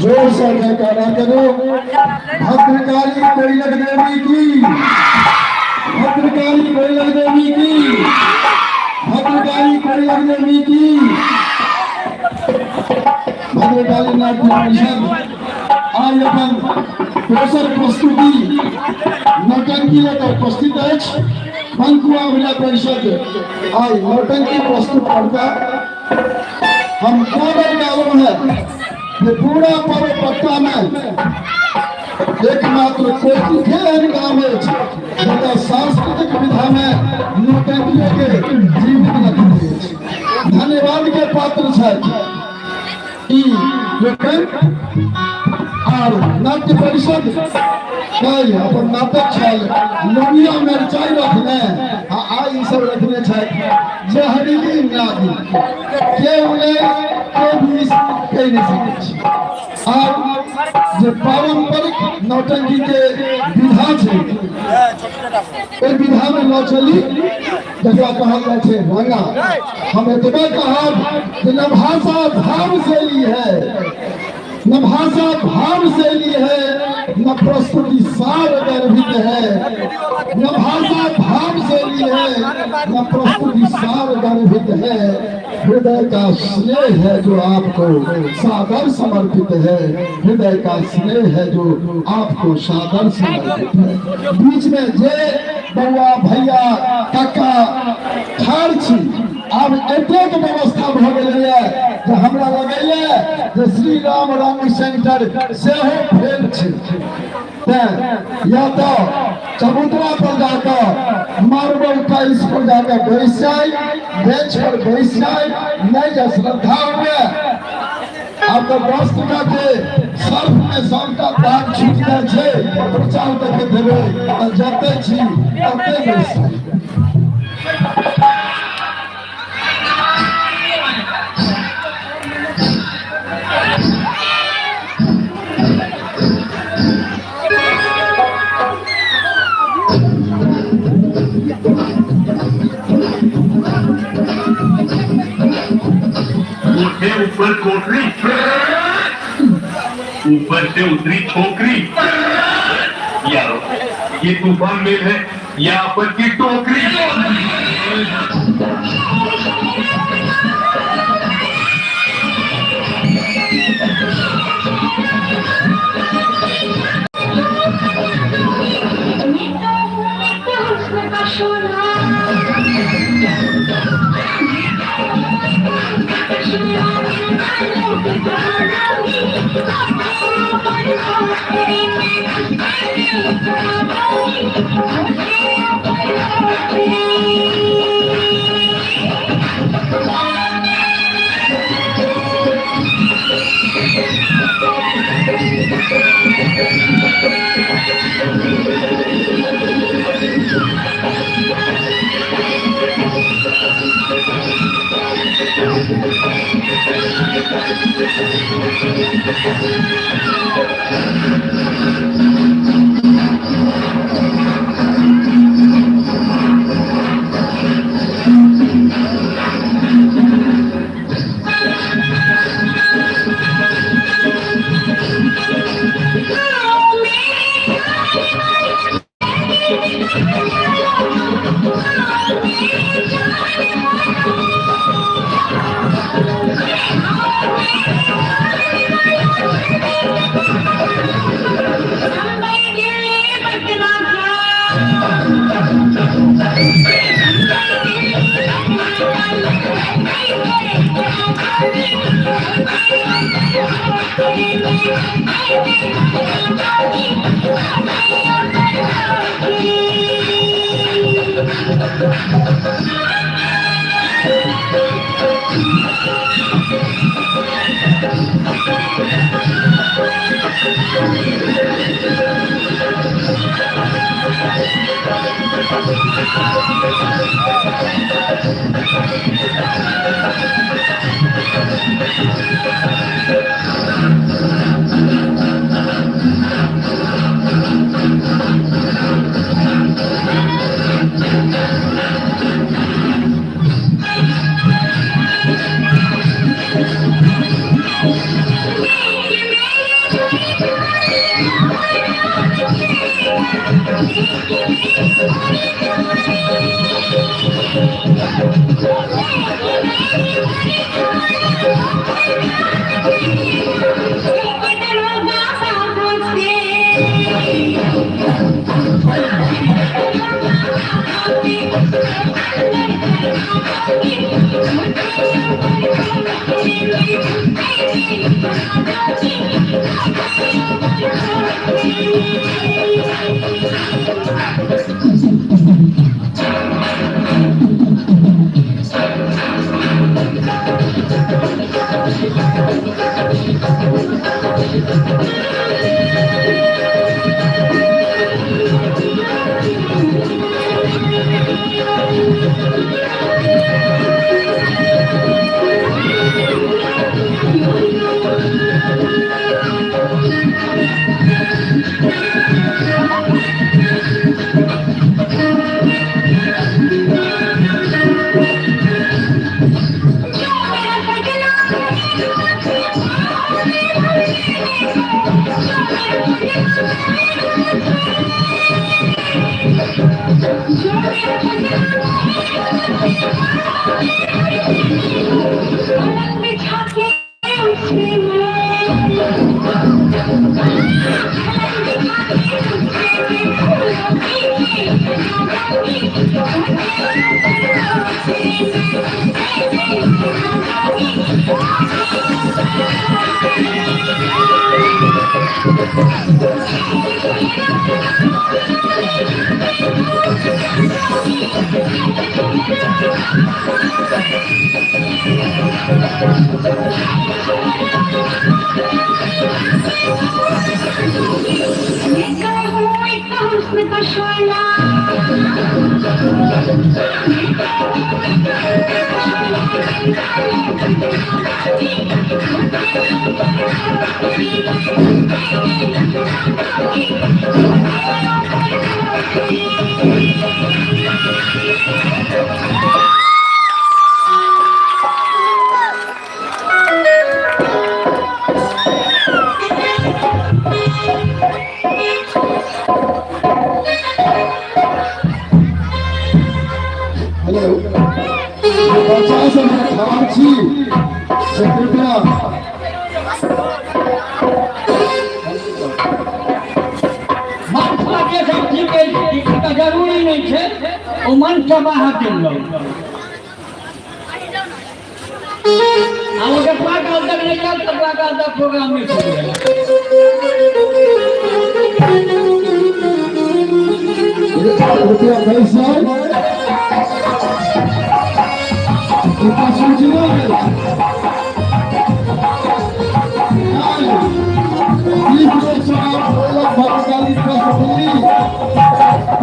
जोर से जयकारा करो। भद्रकाली कोइलक देवी की, भद्रकाली कोइलक देवी की, भद्रकाली कोइलक देवी की। भद्रकाली नाट्य परिषद आइ अपन दोसर प्रस्तुति नौटंकी लऽ कऽ उपस्थित अछि। बंकुआ अभिनय परिषद आइ नौटंकी प्रस्तुत करता। हम कोबर गालहुँ है जे पूरा परोपट्टा में एकमात्र कोइलखे एहन गाम अछि जतऽ सांस्कृतिक विधा में नौटंकियो के जीवित रखने अछि। धन्यवाद के पात्र छथि ई लोकनि आर नाट्य परिषद काल्हि अपन नाटक छल लोनिया मिरचाइ रखने आ आइ ई सब रखने छथि जहरीली नागी केओ नहि केओ भी कहि नहि सकै छी। आर जे पारंपरिक नौटंकी के विधा छै ओहि विधा में लऽ चली जकरा कहल जाइ छै रंगा। हम एतबे कहब जे न भाषा भाव शैली है, न भाषा भाव शैली है, न प्रस्तुति सार गर्भित है, न भाषा भाव शैली है, न प्रस्तुति सार गर्भित है। हृदय का स्नेह है जो आपको सादर समर्पित है, हृदय का स्नेह है जो आपको सादर समर्पित है। बीच में जे बउआ भैया काका ठाढ़ छी, आब एतेक व्यवस्था भऽ गेलैए जे हमरा लगैए जे श्री राम रंग सेंटर सेहो फेल छै। तें या तऽ चबूतरा पर जाकऽ मार्बल टाइल्स पर जाकऽ बैस जाय, बेंच पर बैस जाय, नहि जे श्रद्धा हुए आब तऽ 10 टका के सर्फ में सबटा दाग छूट जाइ छै। 4 टके देबै तऽ जते छी तते बैसू। उठे ऊपर कोठरी, ऊपर से उतरी छोकरी। यारो, ये तूफान मेल है या अपन की टोकरी। हेलो, बच्चा सब खराब छी से कृपया मंच के सब ठीक अछि, ई तऽ जरूरी नहि छै ओ मंचसँ बाहर चलि जाउ। आ ओ जतबा काल तक नहि जायब ततबा काल तक प्रोग्राम नहि शुरू हैत। रुपया पैसा कृपया सूचना दिल्ली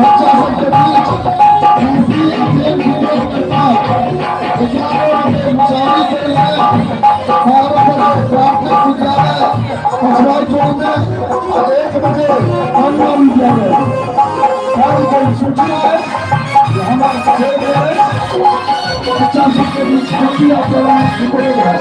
बच्चा सबके बीच यूपी अध्ययन 11 बजे मुसारी के लिए, 12 बजे प्राथमिक विद्यालय पछवाई टोल में और 1 बजे अन्य विद्यालय। कार्यक्रम सूचना है कि हमारे खेल में बच्चा सबके बीच यूपी अध्ययन है।